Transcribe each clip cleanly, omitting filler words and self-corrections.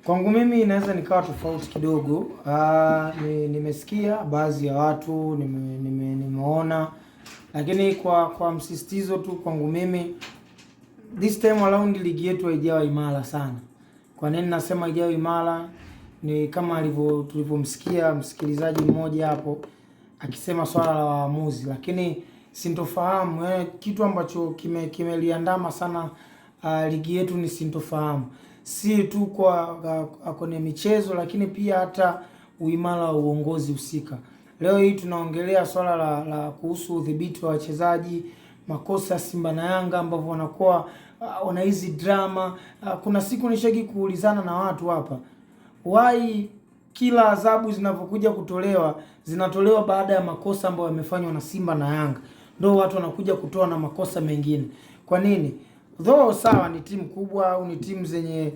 Kwangu mimi inaweza nikawa tofauti kidogo. Nimesikia baadhi ya watu nimeona, lakini kwa msisitizo tu kwangu mimi, this time around ligi yetu haijawa imara sana. Kwa nini nasema haijawa imara? Ni kama alivyo tulivyomsikia msikilizaji mmoja hapo akisema swala la waamuzi, lakini sintofahamu, kitu ambacho kimeliandama sana ligi yetu ni sintofahamu, si tu kwa kwenye michezo, lakini pia hata uimara wa uongozi husika. Leo hii tunaongelea swala la kuhusu udhibiti wa wachezaji, makosa ya Simba na Yanga ambavyo wanakuwa wana hizi drama. Kuna siku nishaki kuulizana na watu hapa, why kila adhabu zinapokuja kutolewa zinatolewa baada ya makosa ambayo yamefanywa na Simba na Yanga, ndio watu wanakuja kutoa na makosa mengine. Kwa nini? Though sawa ni timu kubwa au ni timu zenye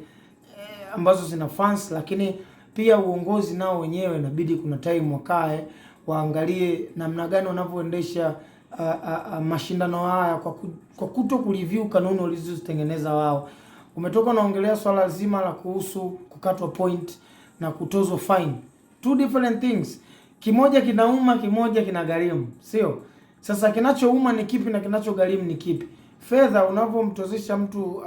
ambazo zina fans, lakini pia uongozi nao wenyewe inabidi kuna time wakae waangalie namna gani wanavyoendesha mashindano haya kwa kuto kureview kanuni walizozitengeneza wao. Umetoka unaongelea swala zima la kuhusu kukatwa point na kutozwa fine, two different things. Kimoja kinauma, kimoja kinagharimu, sio? Sasa kinachouma ni kipi na kinachogharimu ni kipi? Fedha, unavyomtozesha mtu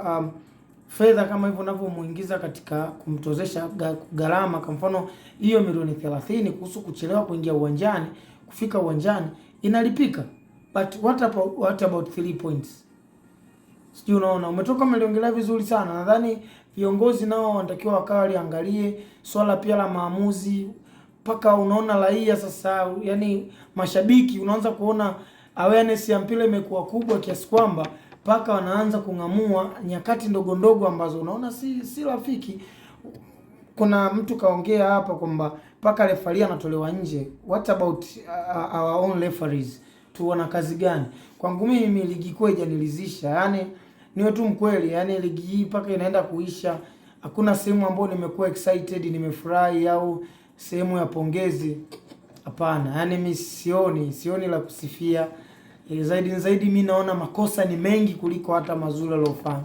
fedha kama hivyo unavyomuingiza katika kumtozesha gharama, kwa mfano hiyo milioni 30 kuhusu kuchelewa kuingia uwanjani, kufika uwanjani inalipika, but what about 3 points? Sijui unaona, umetoka umeliongelea vizuri sana. Nadhani viongozi nao wanatakiwa wakawa waliangalie swala pia la maamuzi, mpaka unaona raia sasa, yani mashabiki, unaanza kuona awareness ya mpira imekuwa kubwa kiasi kwamba mpaka wanaanza kung'amua nyakati ndogo ndogo ambazo unaona si rafiki. Kuna mtu kaongea hapa kwamba mpaka refaria anatolewa nje. What about our own referees? Tu wana kazi gani? Kwangu mimi ligi kuu haijaniridhisha. Yani niwe tu mkweli, yani ligi hii mpaka inaenda kuisha, hakuna sehemu ambayo nimekuwa excited, nimefurahi au sehemu ya pongezi. Hapana, yani mi sioni la kusifia. Zaidi zaidi mi naona makosa ni mengi kuliko hata mazuri aliyofanya.